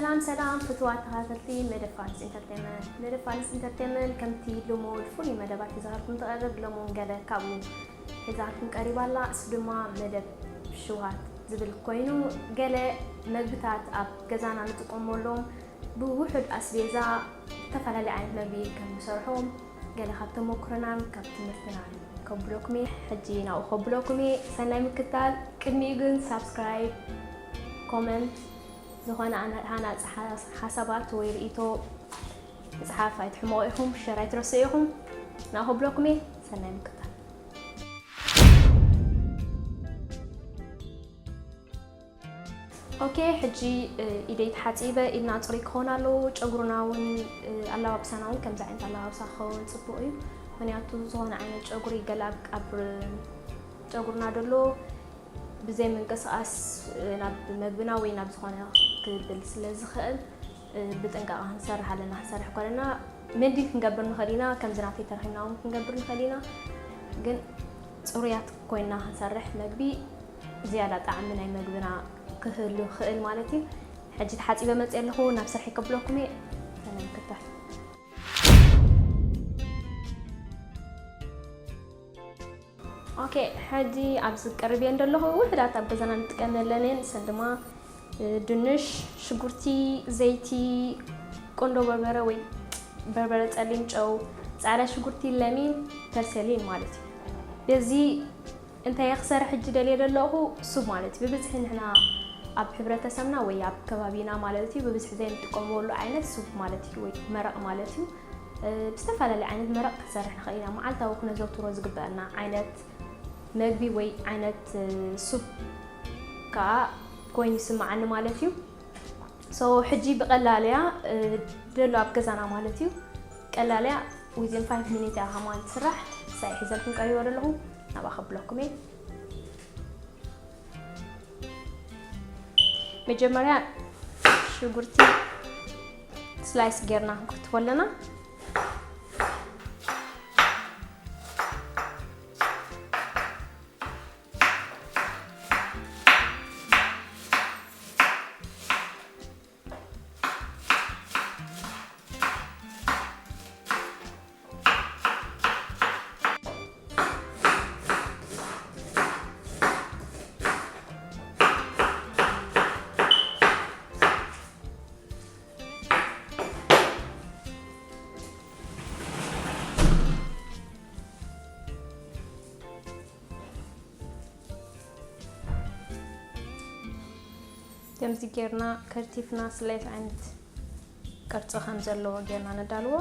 ሰላም ሰላም ፍትዋት ተኸታተልቲ መደብ ፋንስ ኢንተርቴንመንት። መደብ ፋንስ ኢንተርቴንመንት ከምቲ ልሙድ ፍሉይ መደባት ሒዛልኩም ትቐርብ። ሎሚ እውን ገለ ካብኡ ሒዛልኩም ቀሪባ ኣላ። እሱ ድማ መደብ ሽውሃት ዝብል ኮይኑ፣ ገለ መግብታት ኣብ ገዛና ንጥቀመሎም ብውሑድ ኣስቤዛ ዝተፈላለዩ ዓይነት መግቢ ከም ንሰርሖም ገለ ካብ ተመክሮናን ካብ ትምህርትናን ከብለኩም እየ። ሕጂ ናብኡ ከብለኩም እየ። ሰናይ ምክታል። ቅድሚኡ ግን ሳብስክራይብ፣ ኮመንት፣ ዝኾነ ኣነ-፣ ሃናጺ ሓ-፣ ሓሳባት ወይ ርእይቶ ምጽሓፍ ኣይትሕመቑ ኢኹም፣ ሸር ኣይትረስዑ ኢኹም። ናብኡ ከብለኩም እየ። ሰናይ ምክታል። ኦኬ፣ ሕጂ፣ እ፣ ኢደይ ተሓጺበ፣ ኢድና ጽሩይ ክኸውን ኣለዎ። ጨጉርና እውን፣ እ፣ ኣለባብሳና እውን ከምዚ ዓይነት ኣለባብሳ ክኸውን ጽቡቕ እዩ። ምኽንያቱ ዝኾነ ዓይነት ጨጉሪ ገለ ኣብ፣ ኣብ፣ እ፣ ጨጉርና ደሎ ብዘይ ምንቅስቓስ፣ እ፣ ናብ መግብና ወይ ናብ ዝኾነ ክብል ስለ ዝኽእል፣ እ፣ ብጥንቃቐ ክንሰርሕ ኣለና። ክንሰርሕ ከለና ምንዲ ክንገብር ንኽእል ኢና፣ ከምዚ ናተይ ተረኺብና እውን ክንገብር ንኽእል ኢና። ግን ጽሩያት ኮይና ክንሰርሕ መግቢ ዝያዳ ጣዕሚ ናይ መግብና ክህሉ ይኽእል ማለት እዩ። ሕጂ ተሓጺበ መጽእ ኣለኹ፣ ናብ ስርሐይ ከብለኩም እየ። ሰናይ ምክታል። ኦኬ፣ ሕጂ ኣብዚ ቀርብ እየ እንደለኹ፣ ውሑዳት ኣብ ገዛና ንጥቀመለን እየን። ንሰን ድማ፣ እ፣ ድንሽ፣ ሽጉርቲ፣ ዘይቲ፣ ቆንዶ በርበረ ወይ በርበረ ጸሊም፣ ጨው፣ ጻዕዳ ሽጉርቲ፣ ለሚን፣ ፐርሰሊን ማለት እዩ። በዚ እንታይ እየ ክሰርሕ ሕጂ ደልየ ዘለኹ? ሱፕ ማለት እዩ። ብብዝሒ ንሕና ኣብ ሕብረተሰብና ወይ ኣብ ከባቢና ማለት እዩ፣ ብብዝሒ ዘይንጥቀመሉ ዓይነት ሱፕ ማለት እዩ፣ ወይ መረቕ ማለት እዩ። እ፣ ብዝተፈላለየ ዓይነት መረቕ ክንሰርሕ ንኽእል ኢና። መዓልታዊ ክነዘውትሮ ዝግበአና ዓይነት መግቢ ወይ ዓይነት፣ እ፣ ሱፕ ከኣ ኮይኑ ይስምዓኒ ማለት እዩ። ሶ፣ ሕጂ ብቐላል እያ፣ እ፣ ደሎ ኣብ ገዛና ማለት እዩ። ቀላል እያ፣ within five minute እያ ከማን ትስራሕ። ሳይ ሒዘልኩም ቀሪበ ዘለኹ፣ ናብኣ ከብለኩም እየ። መጀመርያ ሽጉርቲ ስላይስ ጌርና ክንክትፎ ኣለና። ከምዚ ጌርና ከርቲፍና ስሌት ዓይነት ቅርጺ ከም ዘለዎ ጌርና ነዳልዎ።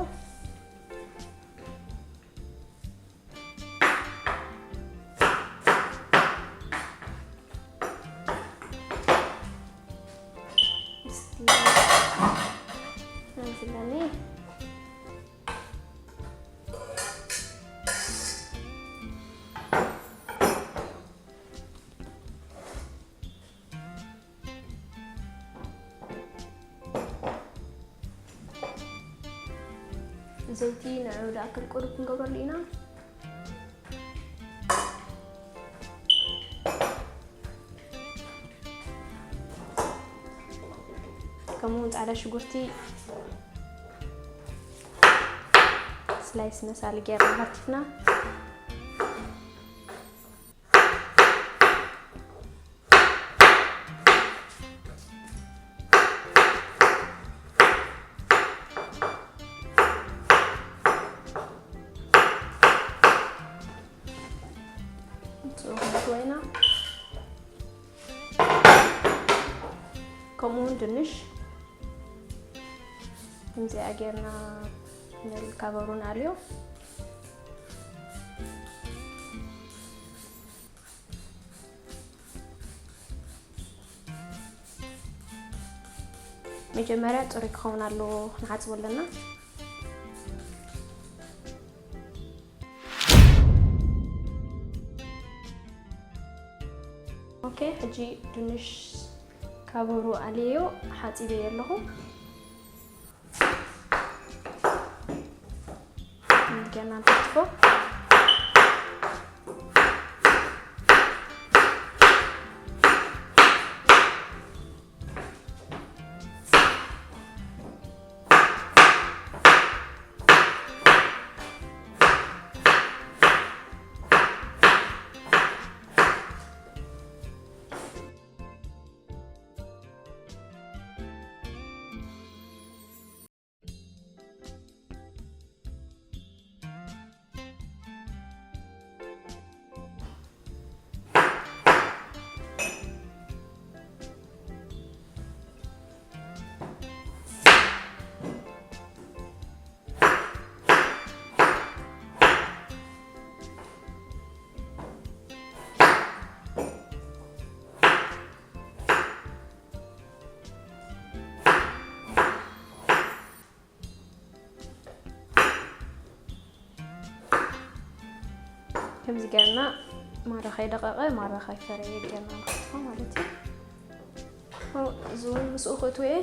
እስቲ ነምስለኒ። ዘይቲ ንዑ ዝኣክል ቁሩብ ክንገብረሉ ኢና። ከምኡ እውን ጻዕዳ ሽጉርቲ ስላይስ መሳሊ ጌርና ከቲፍና። ጽቡቕ ወይና። ከምኡውን ድንሽ ከምዚኣ ጌርና ንብል ካበሩ ንኣልዮ። መጀመርያ ጽሩይ ክኸውን ኣለዎ፣ ክንሓጽቦ ኣለና። ኦኬ፣ ሕጂ ድንሽ ካበሩ ኣልዮ ሓጺበዮ ኣለኹ። ገና ንከትፎ። ከምዚ ጌርና ማራ ከይደቐቐ ማራ ከይፈረየ ጌርና ንኸትፎ ማለት እዩ። ኦ፣ እዚ እውን ምስኡ ክእትዎ እየ።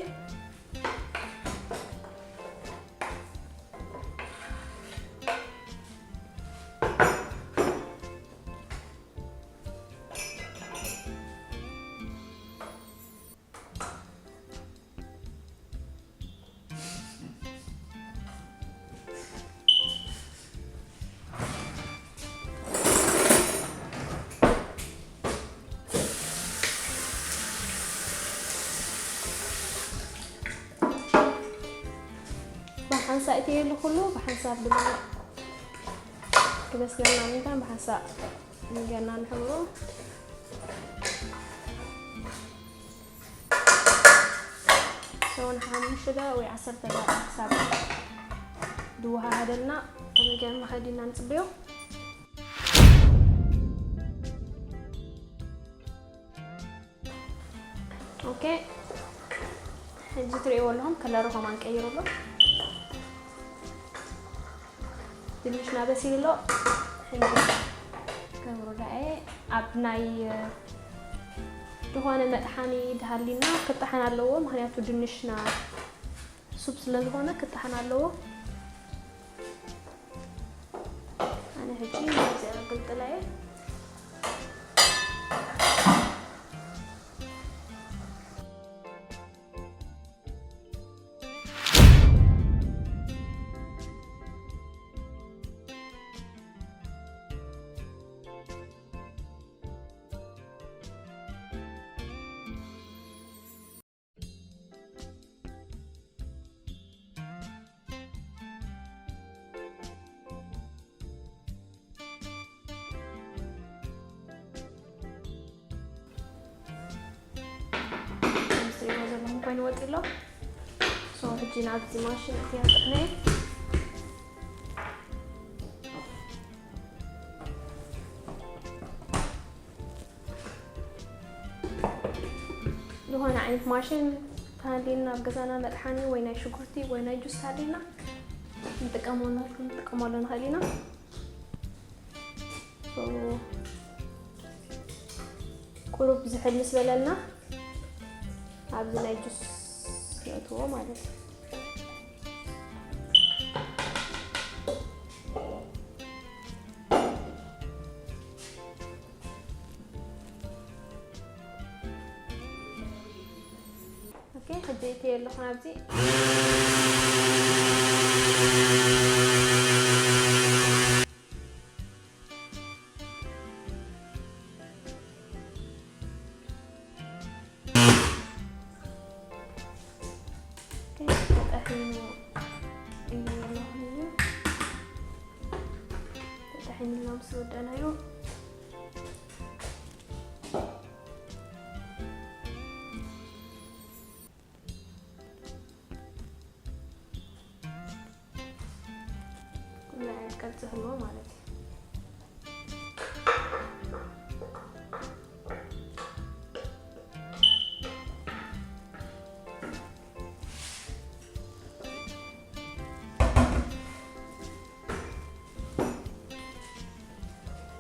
ብሓንሳእ እትየሉ ኩሉ ብሓንሳብ ድማ ክበስለና ምንታን ብሓንሳእ ንገና ንሕብሮ። ሰው ንሓሙሽተ ደቂቕ ወይ ዓሰርተ ደቂቕ ክሳብ ዝወሃሃደልና ከመይ ጌርና ከዲና ንጽበዮ። ኦኬ፣ ሕጂ ትርእይዎ ኣለኹም ከለሩ ከማን ቀይሩ ኣሎ። ድንሽና በሲሉ ኣሎ። ሕጂ ከም ርዳኤ ኣብ ናይ ዝኾነ መጥሓኒ ድሃሊና ክጠሓን ኣለዎ፣ ምኽንያቱ ድንሽና ሱፕ ስለ ዝኾነ ክጠሓን ኣለዎ። ኣነ ሕጂ ነዚኣ ግልጥላ እየ። ከምዚ ትሪእዎ ዘለኹም ኮይኑ ወፂ ኣሎ። ሶ፣ ሕጂ ናብዚ ማሽን እትያ ጥሕነ። ዝኾነ ዓይነት ማሽን ተሃልየና ኣብ ገዛና፣ መጥሓኒ ወይ ናይ ሽጉርቲ ወይ ናይ ጁስ ተሃልየና፣ ንጥቀመሉ፣ ክንጥቀመሉ ንኽእል ኢና። ሶ፣ ቁሩብ ዝሕል ምስ በለልና፣ ኣብዚ ናይ ጁስ ነእትዎ ማለት እዩ። ኦኬ፣ ሕጂ እትየ ኣለኹ ናብዚ። ኦኬ፣ ተጠሒኑ እዩ ማለት እዩ። ተጠሒኑልና ምስ ወደእናዮ፣ ኩሉ ዓይነት ቅርጺ ህልዎ ማለት እዩ።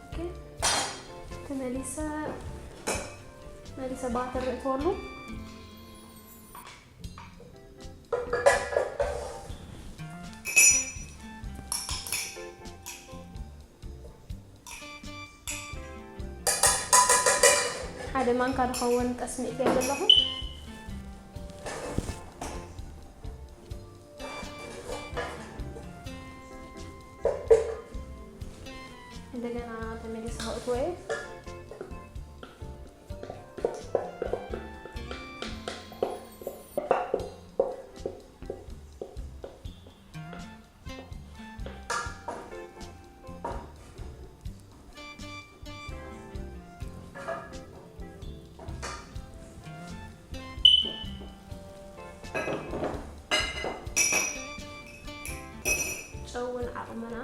ኦኬ፣ ተመሊሰ፣ መሊሰ ባተር እእትወሉ። ሓደ ማንካ ዝኸውን ጠስሚ እትየ ዘለኹ። እንደገና ተመሊሰ ከእትዎ እየ። ጨውን ዓቕምና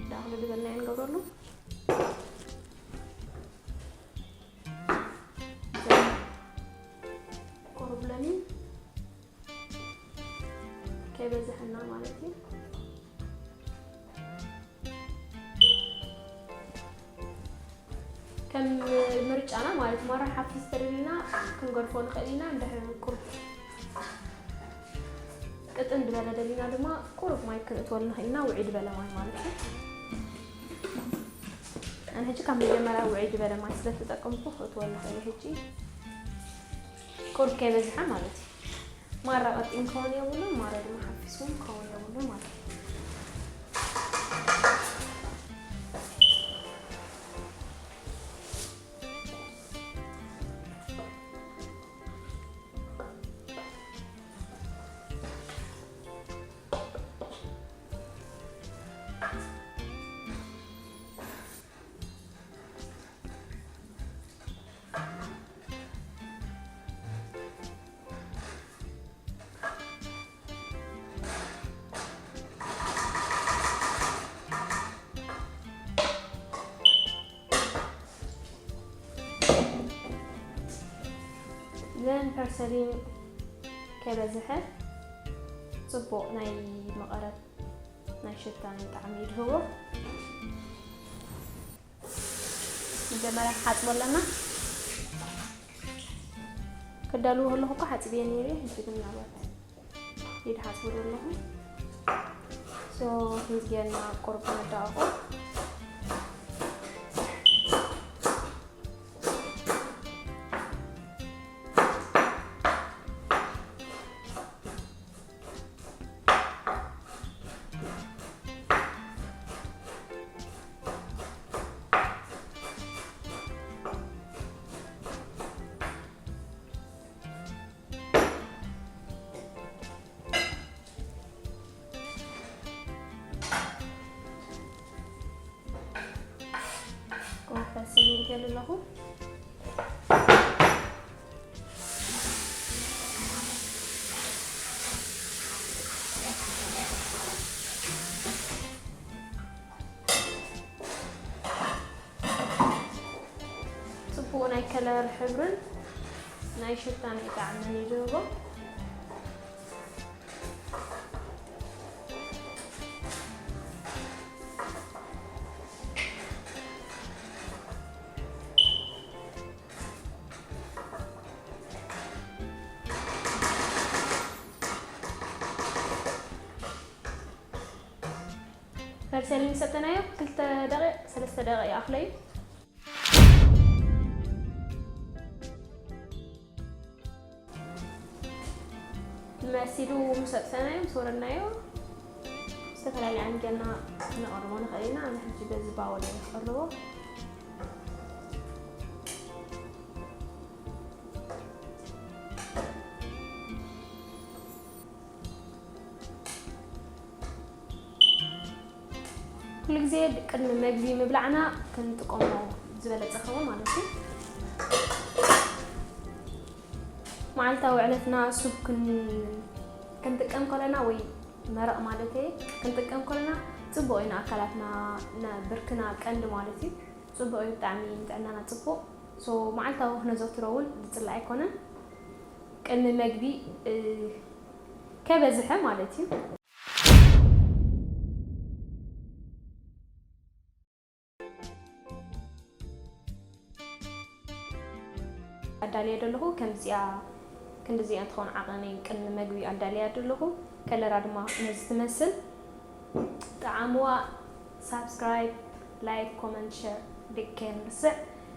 ዳዕሉ ዝበልናዮ ንገብረሉ። ቁሩብ ለሚን ከይበዝሐና ማለት እዩ። ከም ምርጫና ማለት ማራ ሓፊስ ተደሊና ክንገድፎ ንኽእል ኢና። እንድሕር ቁሩብ ቅጥን ዝበለ ደሊና ድማ ቁሩብ ማይ ክንእትወሉ ንኽእል ኢና፣ ውዒ ዝበለ ማይ ማለት እዩ። ኣነ ሕጂ ካብ መጀመርያ ውዒ ዝበለ ማይ ስለ ዝተጠቀምኩ ክእትወሉ ንኽእል እየ። ሕጂ ቁሩብ ከይበዝሐ ማለት እዩ። ማራ ቀጢን ክኸውን የብሉን፣ ማራ ድማ ሓፊስ እውን ክኸውን የብሉን ማለት እዩ። ዘን ፐርሰሊን ከይበዝሐ ጽቡቕ ናይ መቐረት ናይ ሽታ ናይ ጣዕሚ ይድህቦ። መጀመርያ ክሓጽቦ ኣለና። ክዳልዎ ከለኹ እኮ ሓጽብየ ነይረ፣ ሕጂ ግን ምናልባት ኢድ ሓጽቦ ዶ ኣለኹ። ሶ፣ ክንዚ ጌርና ቁሩብ ነዳቕቆ። ኮፈስ ይገል ኣለኹ። ጽቡቕ ናይ ከለር ሕብርን ናይ ሽታ ናይ ጣዕምን እዩ ዝህቦ። ፐርሰሊ ምስ ሰተናዮ ክልተ ደቂቕ፣ ሰለስተ ደቂቕ ይኣኽሎ እዩ። መሲሉ ምስ ኣጥፈናዮ፣ ምስ ወረድናዮ፣ ዝተፈላለየ ዓይነት ጌርና ክነቕርቦ ንኽእል ኢና። ኣነ ሕጂ በዚ ባወል እየ ክቐርቦ። ኩሉ ግዜ ቅድሚ መግቢ ምብላዕና ክንጥቀሞ ዝበለጸ ኸውን ማለት እዩ። መዓልታዊ ዕለትና ሱብ ክን-፣ ክንጥቀም ከለና ወይ መረቕ ማለት እየ፣ ክንጥቀም ከለና ጽቡቕ እዩ ንኣካላትና፣ ንብርክና ቀንዲ ማለት እዩ። ጽቡቕ እዩ ብጣዕሚ ንጥዕናና ጽቡቕ። ሶ መዓልታዊ ክነዘውትሮ እውን ዝጽላእ ኣይኮነን። ቅድሚ መግቢ፣ እ፣ ከይበዝሐ ማለት እዩ። ኣዳልየ ደለኹ ከምዚኣ፣ ክንድዚኣ እንትኸውን ዓቐነይ ቅድሚ መግቢ ኣዳልያ ደለኹ። ከለራ ድማ ነዚ ትመስል። ጠዓምዋ ሳብስክራይብ፣ ላይክ፣ ኮመንት፣ ሸር ድግ ከይንርስዕ።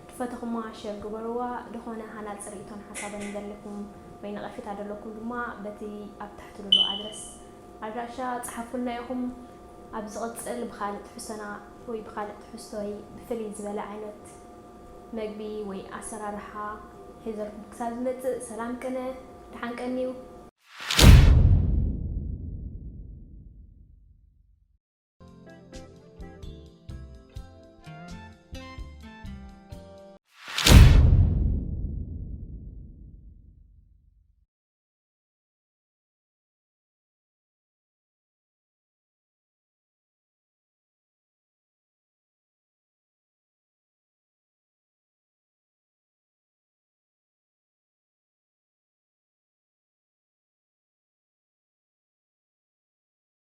ድፈተኹማ ሸር ግበርዋ። ድኾነ ሃናጺ ርእይቶን ሓሳብን ዘለኩም ወይ ነቐፌታ ዘለኩም ድማ በቲ ኣብ ታሕቲ ዘሎ ኣድረስ፣ ኣድራሻ ጸሓፉልና ኢኹም። ኣብ ዝቕጽል ብኻልእ ትሕዝቶና ወይ ብኻልእ ትሕዝቶይ ብፍልይ ዝበለ ዓይነት መግቢ ወይ ኣሰራርሓ ሒዘልኩም ክሳብ ዝመጽእ ሰላም ቅነ፣ ደሓን ቀንዩ።